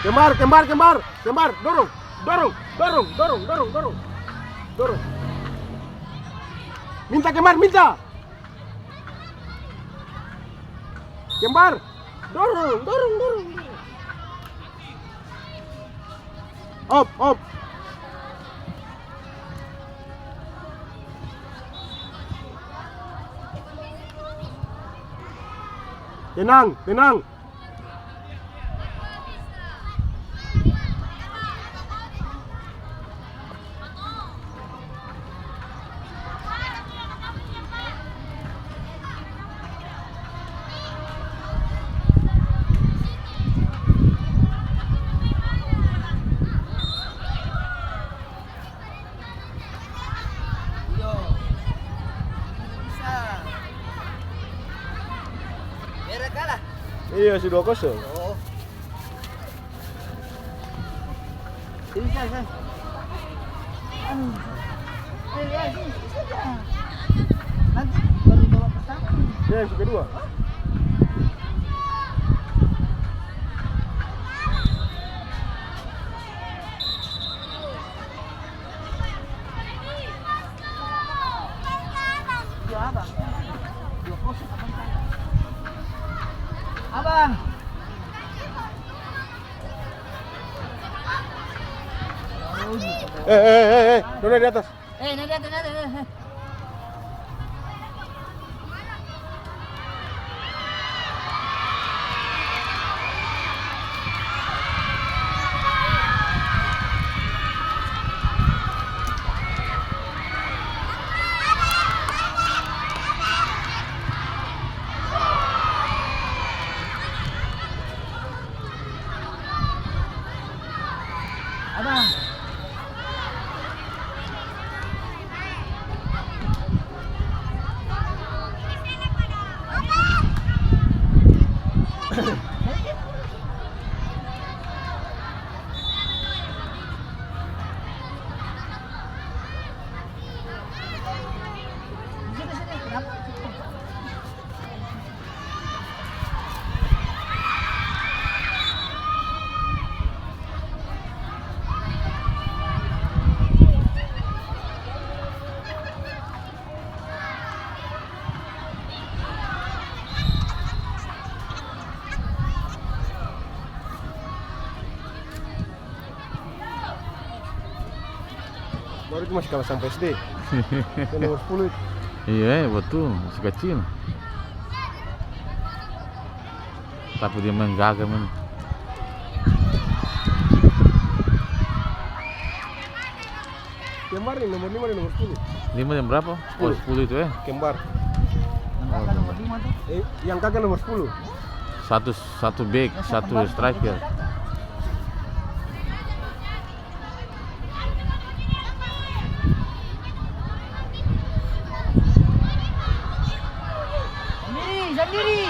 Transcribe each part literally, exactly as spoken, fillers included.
Kembar, kembar, kembar, kembar, dorong, dorong. Dorong. Minta, kembar, minta. Kembar, dorong, dorong, dorong, dorong. Op, op. Tenang, tenang. Iyo, su dua kosong. Sini, sini, sini. Aduh. Eh, ya, sini, sini saja. Nanti baru babak pertama nih. Ya, yang kedua. Abang. Eh, eh, eh, eh, duduk di atas. Eh, naik di atas, naik di atas, eh. Abang. Baru itu masih kalah sampe S D. Yang nomor sepuluh itu. Iya, eh, betul, masih kacil. Tapi dia main gagah, men. Kembar nih, nomor lima dan nomor sepuluh. Lima dan berapa? Oh, sepuluh. Sepuluh itu, eh. Kembar. Yang kakak nomor lima tuh? Eh, yang kakak nomor sepuluh. Satu, satu back, satu striker. Sandiri, sandiri.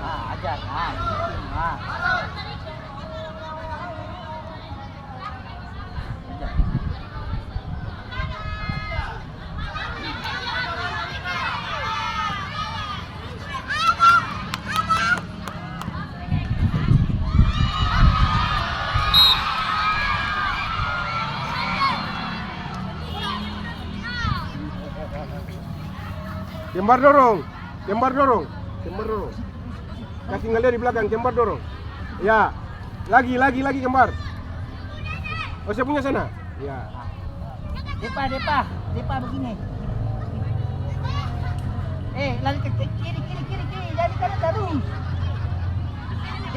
Ah, ajar, ah, ah. Kembar dorong, Kembar dorong, Kembar dorong. Kasi ngale di blakang, Kembar dorong. Ya. Lagi, lagi, lagi, Kembar. Oh, saya punya sana. Ya. Depa, depa, depa begini. Eh, lari ke, ke kiri, kiri, kiri, kiri. Jadi kanan tarus.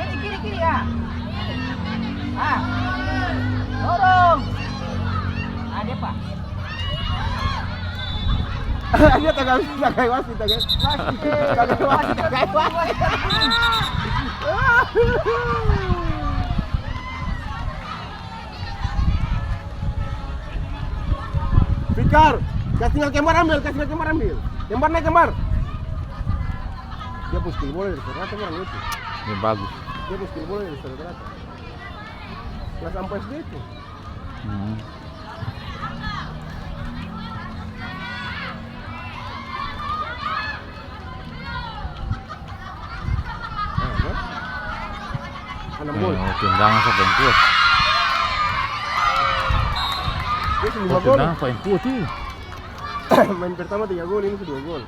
Jadi kiri, kiri, ya. Ah. Dorong. Ah, depa. Dia tagal, tagal wasit, tagal wasit. Tagal wasit, tagal wasit. Fikar, kas tinggal Kembar ambil, kas tinggal Kembar ambil. Kembar naik, Kembar. Dia pung skill bola dari rata-rata orang itu. Dia bagus. Dia pung skill bola dari rata-rata. Kelas ampa S D itu. Hmm. Anam gol. Eh, tendangan sapa yang kuat? Dia su lima gol. Oh, tendangan sapa yang kuat ini? Main pertama tiga gol, ini su dua gol.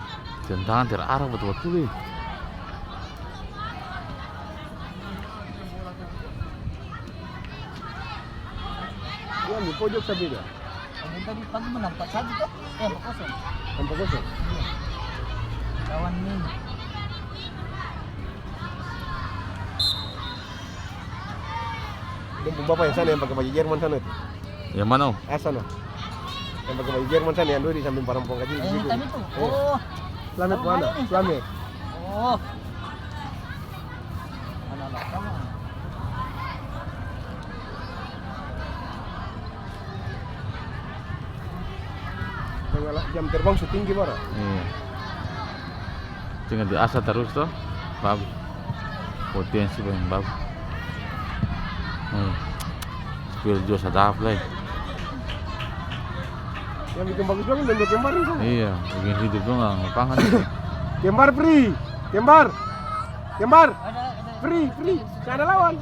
Tendangan terarah batul-batul ini. Dia ambil pojok saja dia. Yang tadi pagi menang empat satu toh? Eh, empat kosong. Empat kosong? Iya. Lawan ini. Dong pung bapa yang sana yang pake baju Jerman sana itu. Yang mana, Om? Ah, sana. Yang pake baju Jerman sana yang duduk di samping parampuang kacil di situ. Eh, yang hitam itu? Iya. Oh. Slamet mana? Slamet. Oh. Anak-anak sama. Jam terbang su tinggi, Bara. Iya. Tinggal diasah tarus to, bagus. Potensi paling bagus. Hmm. Spill jua sadap lai. Yang bikin bagus banget dan buat Kembar itu. Iya, bikin hidup dong lapangan. Kembar free, Kembar, Kembar, free, free, seng ada lawan.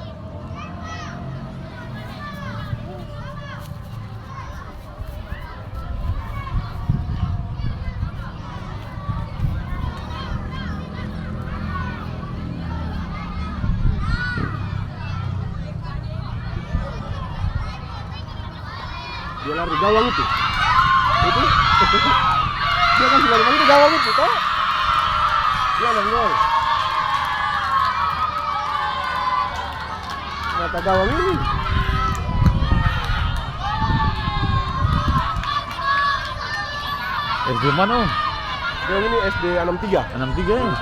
Dia lari gawang itu. Itu. Dia kan sudah lari itu gawang itu, toh. Dia nonggol. Mata gawang ini. S D mana, Om? Yang ini S D enam tiga. Enam tiga, ya?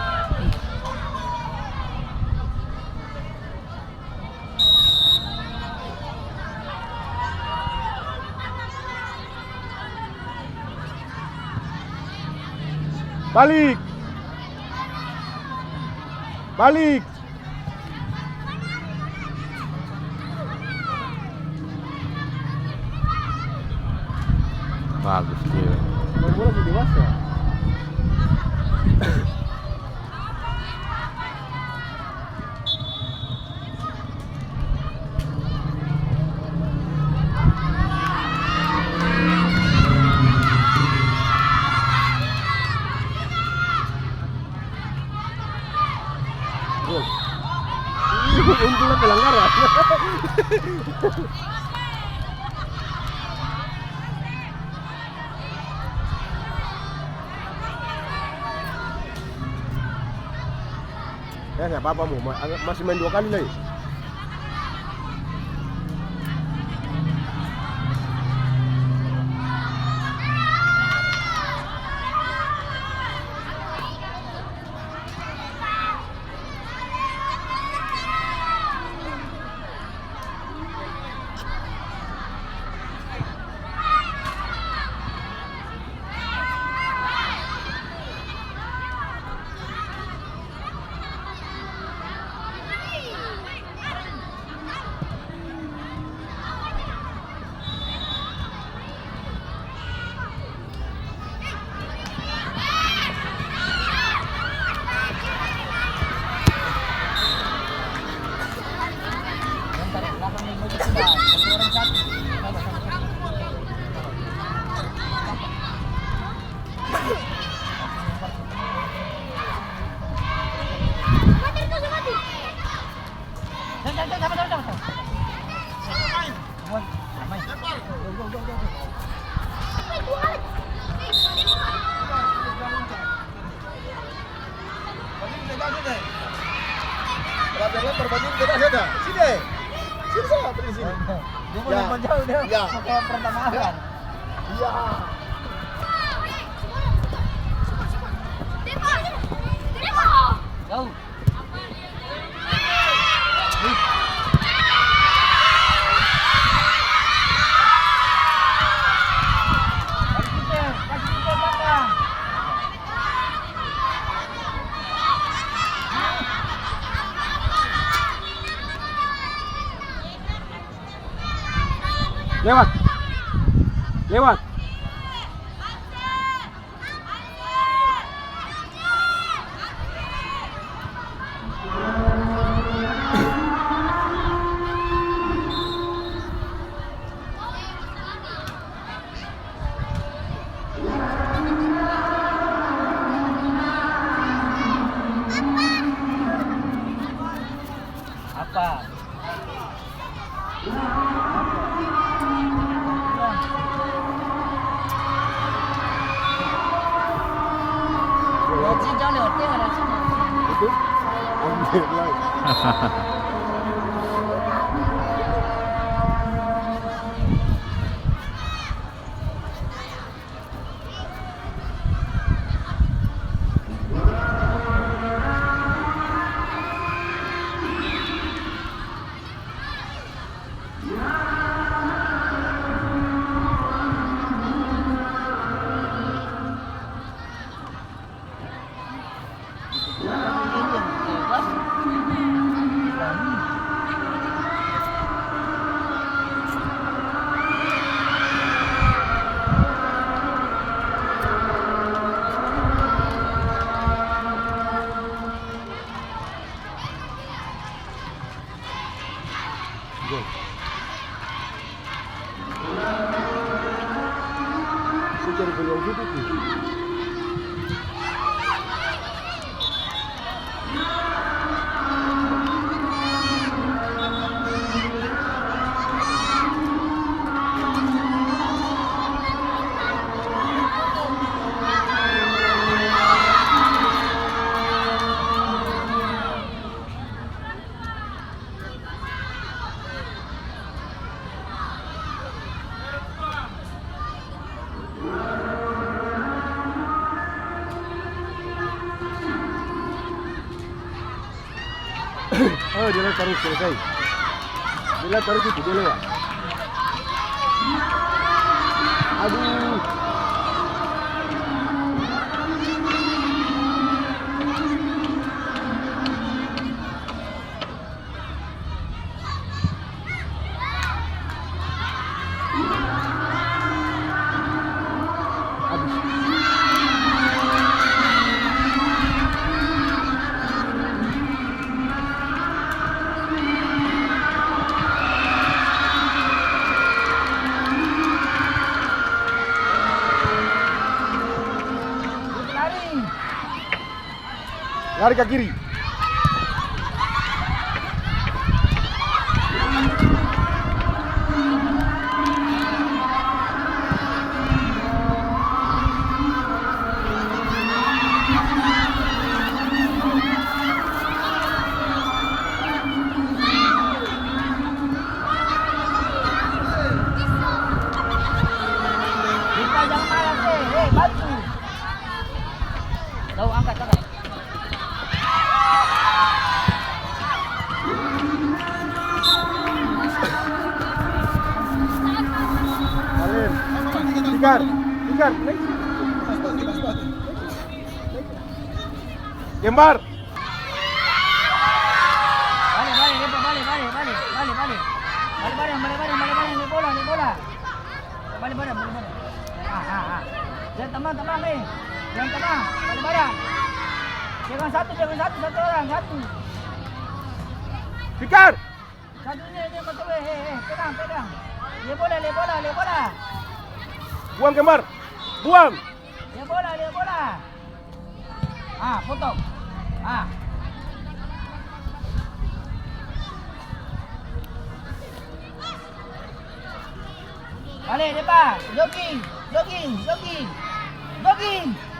Balik. Balik. Bagus dia. Main bola su dewasa. Gol. Untung ada pelanggaran. Ya, nggak apa-apa, Mu. Ma-, masih main dua kali lagi. Latihan lempar banding, kita sudah. Sini. Sini, sini, sini. Dia mau lempar jauh, dia mau kayak pertama kan. Iya. Jauh. Lewat. Lewat. Apa? Itu? Ambil lagi. Gol. Su cari peluang hidup ni. Oh, dia lewat tarus, selesai. Dia lewat tarus itu, dia lewat. Aduh. Lari. Lari ka kiri. Buka jang malas, eh, eh, bantu. Kau angkat, angkat. Salim. Tikar. Tikar. Gembar. Bale, bale, lepa, bale, bale, bale, bale, bale. Bale barang, bale barang, bale barang, lia bola, lia bola. Bale barang, bale barang. Ah, ah, ah. Jang tamang, tamang, eh. Jang tamang, bale barang. Pegang satu, pegang satu, satu orang, satu. Tikar. Satu ini, ini, betul, eh, eh, eh, pegang, pegang. Lia bola, lia bola, lia bola. Buang, Gembar. Buang. Lia bola, lia bola. Ah, potong. Ah. Bale, depan. Jogging, jogging, jogging. Jogging.